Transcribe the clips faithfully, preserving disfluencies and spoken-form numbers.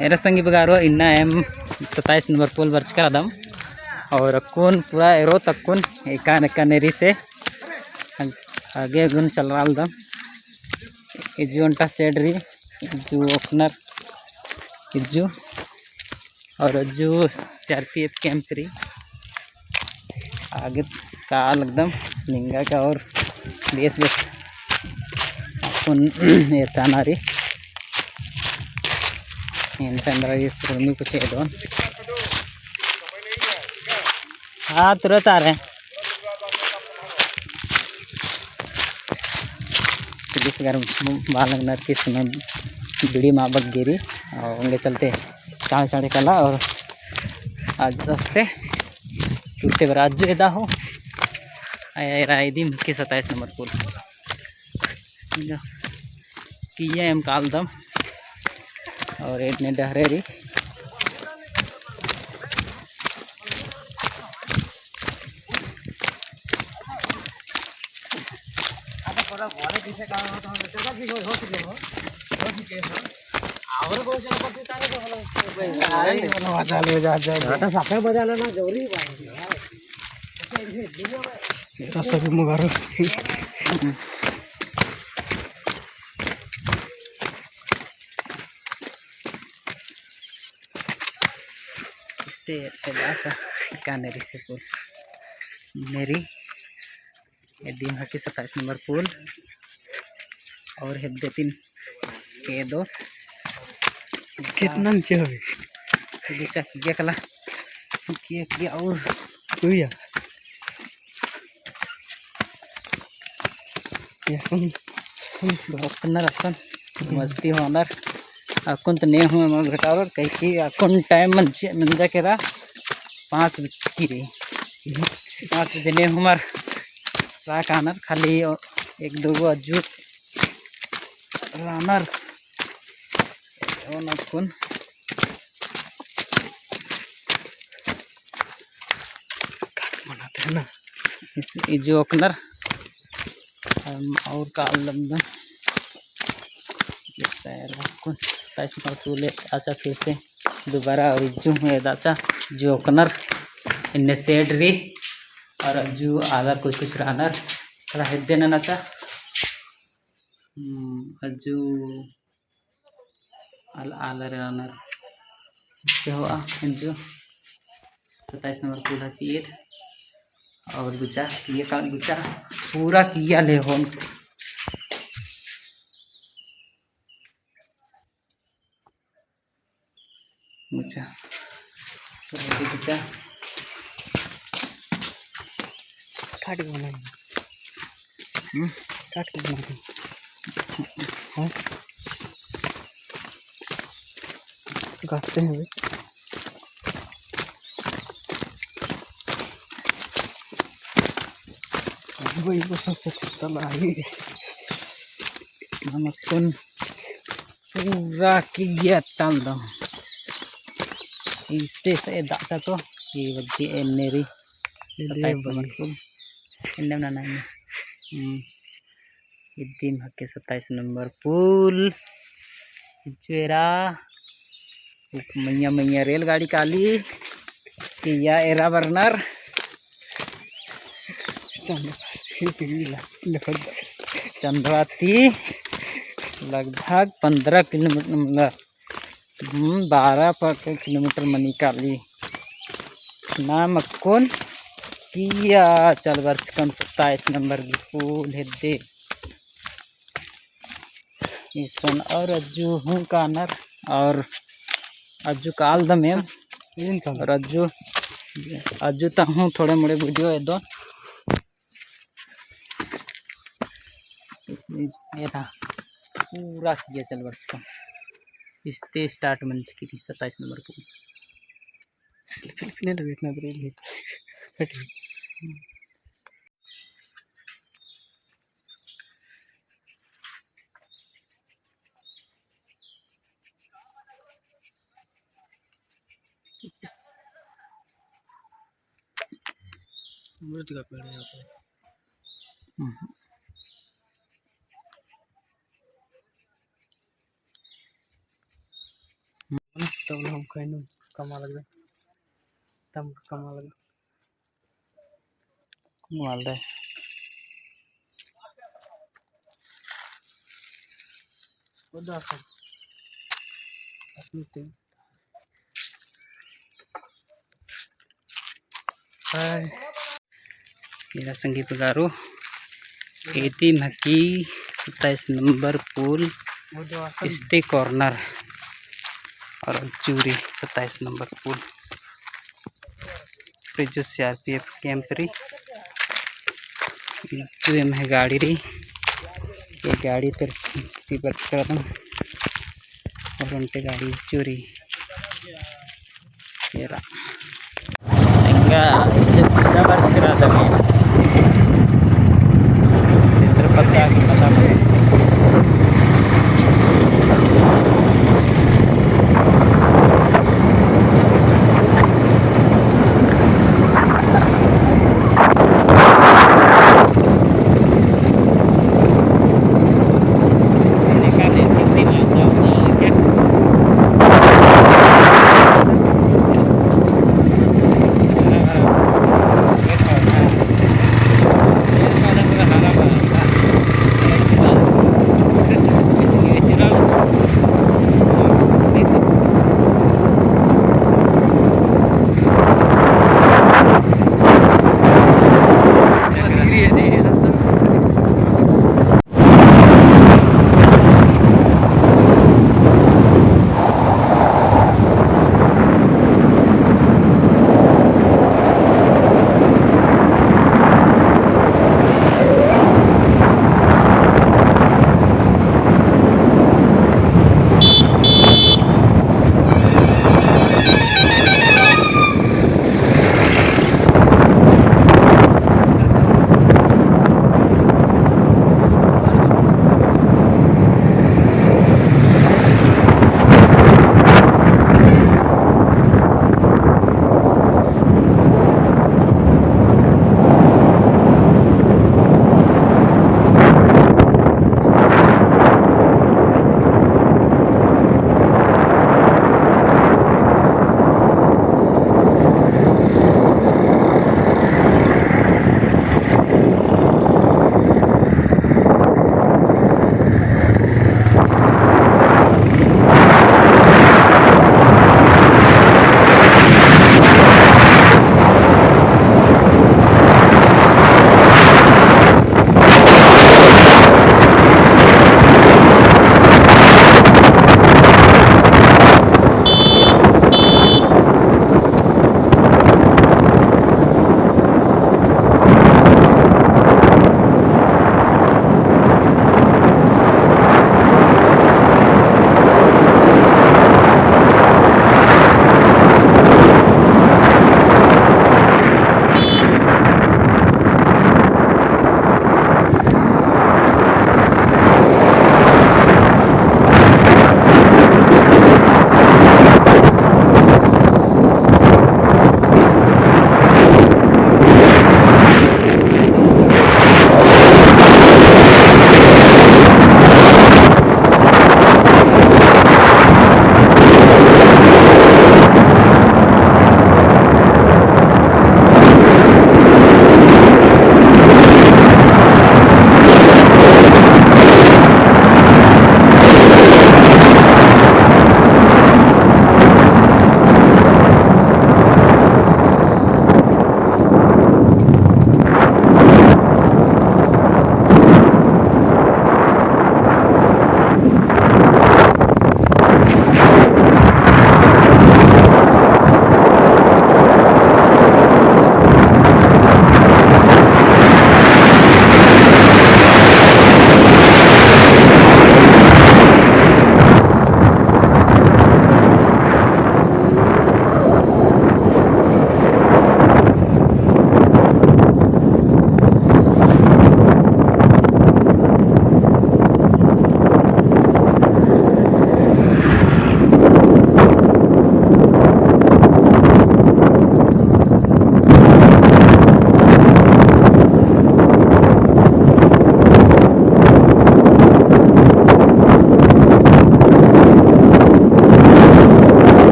एरा संगी बगारो, इन्ना एम सत्ताईस नंबर पुल बरचका रअदम। और अक्कुन पूरा एरोत अक्कुन एकान एकान एरी से आगे अक्कुन चलरआ लगदम। इज्जु ओन्टा shed रई, इज्जु ओकनर, इज्जु और अज्जु CRPF camp रई। आगे काला लगदम निंगा का और बेस बेस अक्कुन एरताना रई। एन्देर एन्देर इस उर्मी कुछ एदोन। हाँ, तुरंत आ रहे हैं। पुलिस अगर बालक नर किस में बीड़ी मा बग्गेरी और उनके चलते चाँड़े चाँड़े कला और आज रस्ते टूटे बर आज एदा हो। आया एरा इदिम हक्की सत्ताईस नंबर पुल। किइय्या एम कालदम और एन्ने डहरे रई। एरा सभी मुगारो। इस्ते एदाचा काने रिसे पुल। नेरी इदिम हक्की सत्ताईस नंबर पुल। और हेद्दे तिन केदो। कितना नीचे होबे? गुचा किइय्या कला। किइय्या किइय्या और। किइय्या। असन, असन, ओकनर असन, मस्ती होअनर। अक्कुन तो ने हूँ एमा भेटारओर, काहे कि अक्कुन time मंजा, मंजा केरा पाँच बजकी रई। पाँच बजे ने हूँ मल रआ कानर, खाली एक दो गो अज्जु रअनर। ओन अक्कुन काट मनाते हैं ना। इस, इज्जु ओकनर, हम और कालदम। ये पैर अक्कुन, पैस पर तू ले, अच्छा फिर से दोबारा और इज्जु हूँ एदाचा, इज्जु ओकनर, इन्ने shed रई, और अज्जु आलर कुछ कुछ रअनर, थोड़ा हेद्दे ननाचा। हम्म, अज्जु आल-, आलर रअनर। से होआ, एन्जो सत्ताईस नंबर पुल हकी ईद। और गुचा, ये का गुचा, पूरा किइय्या ले होन। अच्छा। तो ये कुछ काट के बना। हम्म? काट के बना। हाँ? काटते हैं भाई। भाई को सबसे चला है। हम अक्कुन पूरा किइय्या तालदम। इस्ते से दाचा तो, ये बग्गे एन्ने रई, इदे सत्ताईस नंबर पुल। एन्ने ना, ना, एन्ने। हम्म। इदिम हके सत्ताईस नंबर पुल। इज्जु एरा। मइय्याँ मइय्याँ रेलगाड़ी काली, किइय्या एरा बरनर। चंदवा ती लगभग पन्द्रह किलोमीटर, मतलब, हम्म, बारह किलोमीटर मनी काली। नाम अक्कुन किइय्या चल बरचकम सत्ताईस नंबर की पुल हेद्दे। इसन और अज्जु हूँ कानर और अज्जु कालदम एम। और अज्जु, अज्जु ता हूँ थोड़े मोड़े video एदो। ये था पूरा किइय्या चल बरचकम। इस्ते start मंजकी रई सत्ताईस नंबर पुल। फिर, फिर, फिर नहीं लगे इतना देर। अमरूद का पेड़ है यहाँ पे। हम्म। तब हम खैनु कमा लगे, तम कमा लगे। कमा लगे। उधर से। असली तेल। हाय। एरा संगी बगारो, एदी महकी सत्ताईस नंबर पुल, इस्ते corner और चूरी सत्ताईस नंबर पुल। प्रिजो सीआरपीएफ कैंप रई, जो एम्है गाड़ी रई, ये गाड़ी तर ती बरचका रअदम। और ओन्टे गाड़ी चूरी। एरा। एंगा इधर पूरा बरचका रअदम। इधर पता की पता।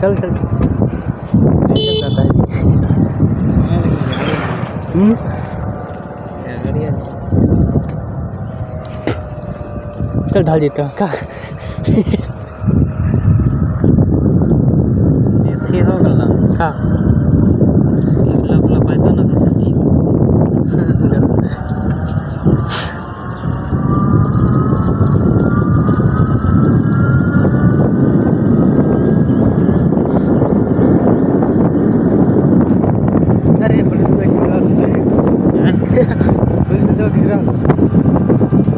चल, चल। हम्म? चल, ढाल जीता का। एथी हो गला। का? लप लपाई तो ना तो ठीक। अरे, पुलिस वाला घेरा। हैं? पुलिस वाला घेरा।